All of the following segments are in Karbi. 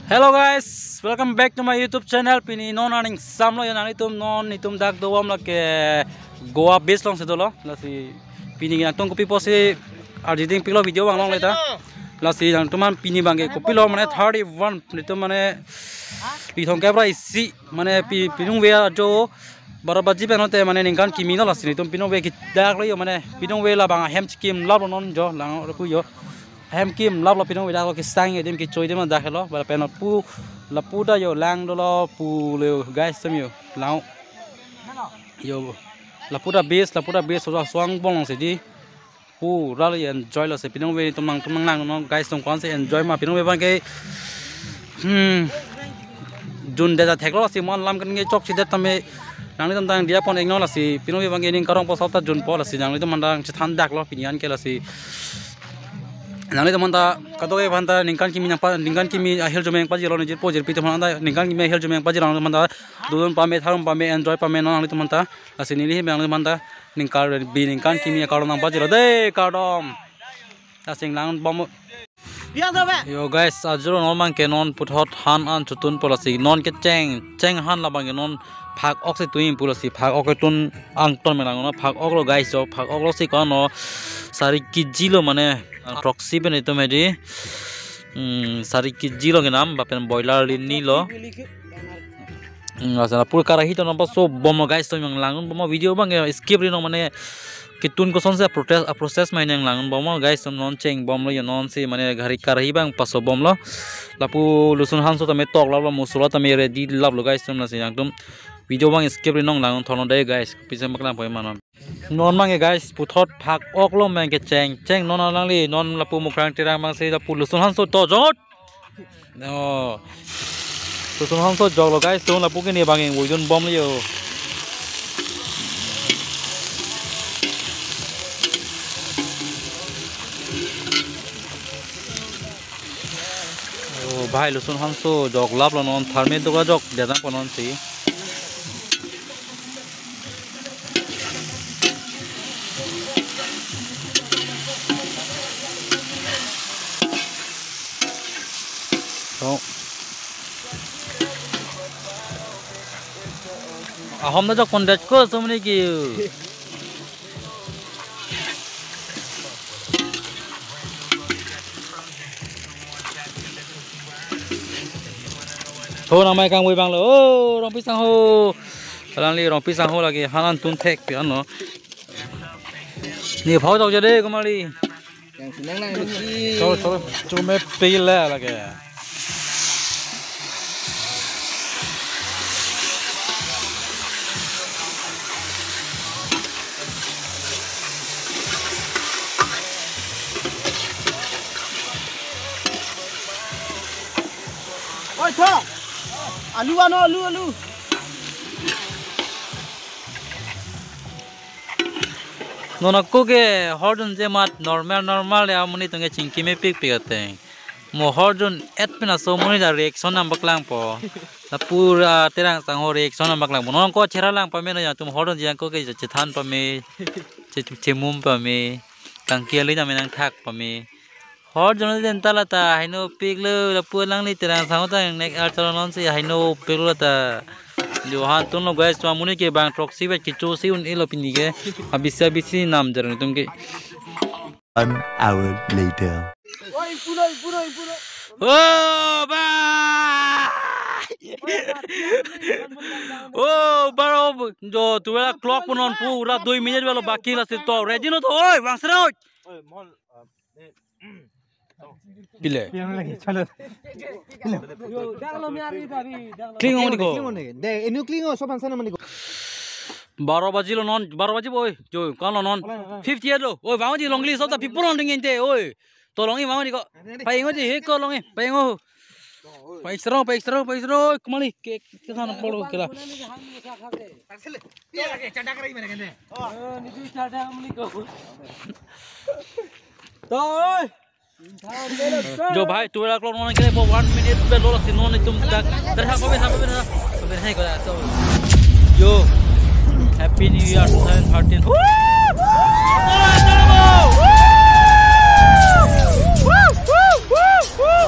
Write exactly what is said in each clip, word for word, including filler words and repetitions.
Hello guys, welcome back to my YouTube channel. Pini non aning samlo ya nanglitum, non itum dak do-om lake Goa beach alongsi dolo. Lasi pini nangtum kopi pusi arjiding pilo video vang longle ta. Lasi nangtum an pini abangke kopilo mane thirty-one, itum mane pithong kepra isi mane pi pinung ve ajo baro baji pen hote mane ningkan kimi lo, lasi itum pinung ve kidak lo yo, mane pinung ve labang ahem chikim lap lo non jo lang ro ku yo. Ahem kim lap lo pinung ve dak lo, kesang adim kechoi adim dak lo. Bala pen pu lapu ta yo lang dolo pu le guys, tem yo lang yo lapu ta beach, lapu ta beach so suang bong si di pura le enjoy lo si pinung ve, itum nangtum nang lang non guys, itum konsi enjoy ma pinung ve abangke. Hmm. Jun de ta thek lo si mon lam kan nge chok si det tame nanglitum tang dia pon-iknon, lasi pinung ve abangke ning karong po sop ta junpo, lasi nanglitum an ta chethan dak lo pini an ke, lasi nanglitum an ta kadokave aphan ta ningkan kimi nangpa, ningkan kimi ahirjume nangpajirlo, nijir po jirpi atum an ta ningkan kimi ahirjume nangpajirlo, nanglitum an ta dodun pame, tharum pame, enjoy pame non nanglitum an ta. Lasi neli hem nanglitum an ta ningkan bi ningkan kimi akardom nangpajirlo de, kardom. Asing lang bom. Yo guys, ajuro non abangke non puthot han an chotun po, lasi non kecheng cheng han labangke non phak-ok si tuin pu, lasi phak-ok tun angton me lang non, phak-ok lo guys, jo phak-ok lo si ko-an lo, sari kg lo mane, throksi pen itum hedi. Hmm, sari kg lo kenam, bapen boiler lini lo. Hmm, asa pura karahi to nampa so bom lo guys, itum nang lang bom lo, video abangke skip ri non mane kitun kosonsi a-process, a-process mai nang lang bom lo guys, itum non cheng bom lo yo, non si mane gari karahi abang paso bom lo. Lapu Lusun Hanso tame tok lap lo, mosola tame ready lap lo guys, itum lasi nangtum video abang skip ri non lang thorno de guys, pisa maklang poi manon. Non abangke guys, puthot phak-ok lo abangke cheng cheng non alangli, non lapu Mukrang Terang abang si lapu Lusun Hanso to jot. Oh. Lusun Hanso jok lo guys, itum lapu kini abang ingvoi dun bom lo yo. Oh, bhai Lusun Hanso jok lap lo non, tharme doka jok detang po non si. To. Ahom ta jok pon det ko, so mane ki. Ho, nangmai kangvoi abang lo. Oh, Rongpi Sangho. Alangli Rongpi Sangho lake han an tun thek pi anlo. Ne phau jok jade kumali. Yang senang nang rugi. Chol, chol, chol me pila lake. Oi, tho. Alu ano, alu, alu. Non ako ke hordun je mat normal normal ya, amonit atum ke chingki mepikpik ateng. Mo hordun et pen aso amonit ta reaction nangpaklangpo. Lapu Terang Sangho reaction nangpaklangpo. Non ako chera lang pame, non atum hordun je ako ke chethan pame, che-, chemum pame, kangki ali tame nangthak pame. Hordun den ta lata haino piklo, lapu alangli Terang Sangho ta nek archalo non si haino piklo lata. Jo han tunlo guys, itum amonit ke bang throksi vet kecho si un-elo pini ke. Abisi abisi nam jar atum ke. One hour later. Oh, ba! Oh, baro jo twelve o'clock punon, pura dui minute velo baki, lasi to ready non to, oi, vangse ra, oi. Pile. Yo, dak lo mi ari tadi, dak lo. Kling ong di ko. Kling ong di. De, inu kling ong, sopan sana mani ko. Baro baji lo non, baro baji boi. Jo, kan lo non. Fifty eight lo. Oi, vang di longle, so ta pipur on dingin te, oi. To longi vang di ko. Pai ngo di, he ko longi, pai ngo. Pai serong, pai serong, pai serong, kumali, ke, ke sana polo kela. Toi. Jo bhai, twelve o'clock non ke po one minute pe lo, lasi non itum dak. Terha ko be, ha ko be, ha. Ko be, hai ko da, so. Yo. Happy New Year twenty thirteen. Woo! Woo! Woo! Woo! Woo! Woo! Woo! Woo! Woo!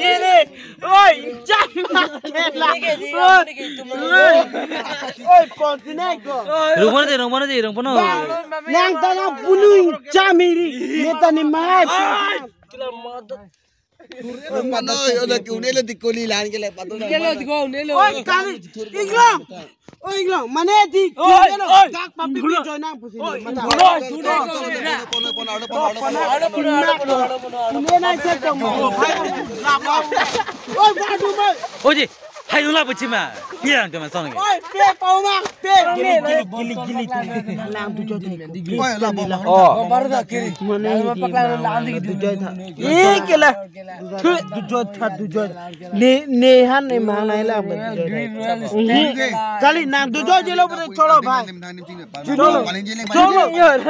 Giri. Oi, jam. Oi, oi, oi, ponti na ko. Rungpo na di, rungpo na di, rungpo na. Nang ta nang punu jam iri. Neta ni mai. Pano, yo, lagi une lo di koli lan ke le, pano. Oi, kali. Iglong. Oi, iglong. Mane di, oi, kilo, oi. Dak papi pi join nang pusi. Oi, mata. Oi, oi, oi. Pano, pano, pano, pano, pano, pano, pano, pano, pano, pano, pano, pano. Une na se tong mo. Oi, badu mai. Oi, di. Hai, ula puchi ma. Piang teman song. Oi, pe pau ma, pe. Gili, gili, gili, gili. Nang dujoi. Oi, la bo. Oh. Baru dah kiri. Mane di paklan nang dujoi tha. Ih, kila. Dujoi tha, dujoi. Ne, ne han ne mang nai la. Green Royal. Kali nang dujoi je lo bre cholo bhai. Cholo. Cholo.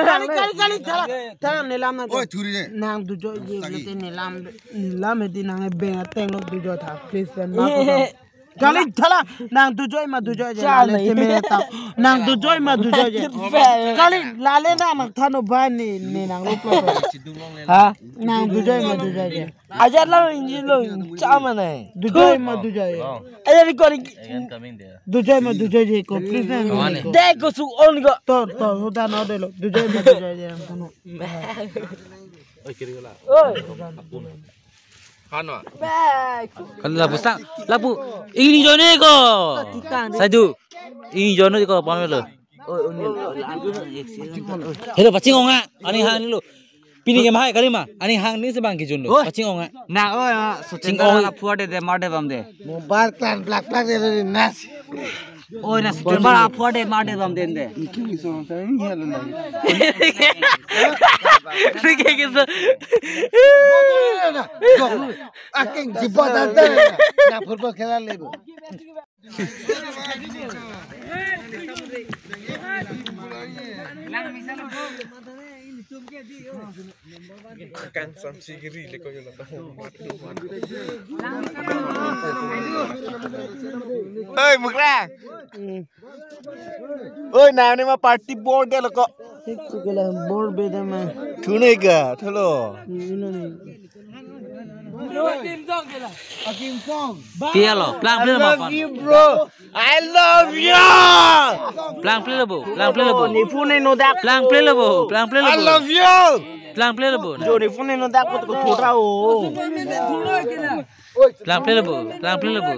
Kali, kali, kali, thala. Thala nelam na. Oi, thuri de. Nang dujoi je lo te nelam. Nelam edi nang beng ateng lo dujoi tha. Please ben ma. Kali thala nang dujoi ma dujoi je. Cha lale nai. Teme ta. Nang dujoi ma dujoi je. Kali lale na nang thano ba ni ni nang lo plo. Ha? Nang dujoi ma dujoi je. Ajar lang injin lo cha ma nai. Dujoi ma dujoi je. Ajar ko ni. Dujoi ma dujoi je ko. Please na. Dei ko su on ko. To to sudah no de lo. Dujoi ma dujoi je nang thano. Oi. Kan lapu sang, lapu. Ingni jone ko. Saidu. Ingni jone ko pon lo. Hello, paching ong a. Aning hang lo. Pini ke mahai kali ma. Aning hang ni sebang kijun lo. Paching ong a. Na, oi, ah, Ching ong. Sutendra la phuar de de mar de bam de. Mobile plan plak plak de de nas. Oi, na September apor de mar de bam den de. Rike ke so. Aking jibo dan de. Na football khela lebo. Kan samsi giri le ko yun. Hei, Mukra. Oi, na ni ma party board de lo ko. Ek tu kela bor bedam. Thuneka, thulo. Ini nih. Tialo, plang plang labo. Love you, bro. I love you. Plang plang labo, plang plang labo. Ni phone no dak. Plang plang labo, plang plang labo. I love you. Plang plang labo. Jo ni phone no dak ko thora o. Plang plang labo, plang plang labo.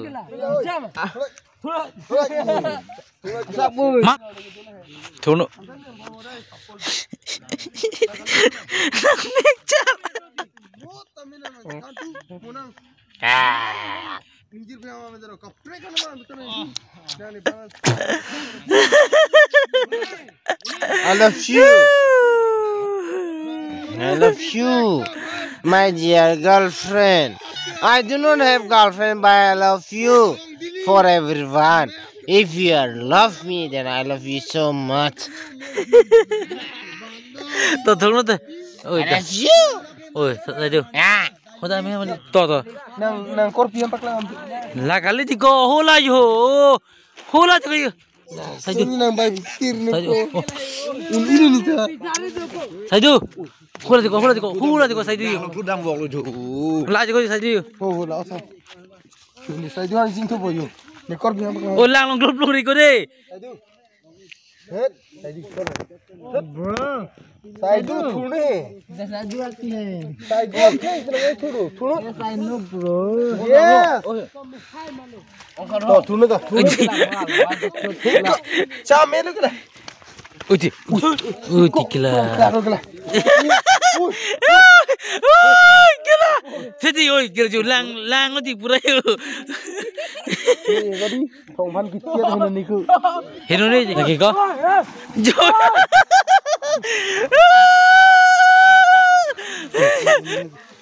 Mak. Thuno. I love you. I love you, my dear girlfriend. I do not have girlfriend, but I love you for everyone. If you are love me, then I love you so much. To thung lo te. Oi, to. That's you. Oi, to, to, to. Ya. Hoda me mani. To, to. Nang, nang korpi yang paklang. La kali tiko, hola yo. Hola tiko yo. Saidu. Sini nang bai pikir ni. Saidu. Ko. Oh. Ini, ini ni ta. Saidu. Hola tiko, hola tiko, hola tiko, Saidu. Nang kudang vok lo jo. La tiko, Saidu. Oh, la sa. Ini Saidu an jing tu boyu. Ni korpi yang paklang. Oh, lang long glop long riko de. Saidu. Het, Saidu. Bro. Saidu thune. Saidu atne. Saidu atne, thune, thune, thune. Yes, I know, bro. Yes. To, thune to, thune. Cha me lo kela. Uti. Uti kela. Kela, kela. Ui, kela. Siti, oi, kela jo lang, lang uti pura yo. Ni, tadi. Thong phan kikiat heno ni ku. Heno ni lagi ko. Jo.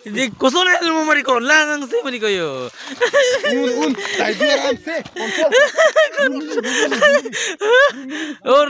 Di koson heno mari ko lang se mari ko yo. Un, un, Saidu aram se. Or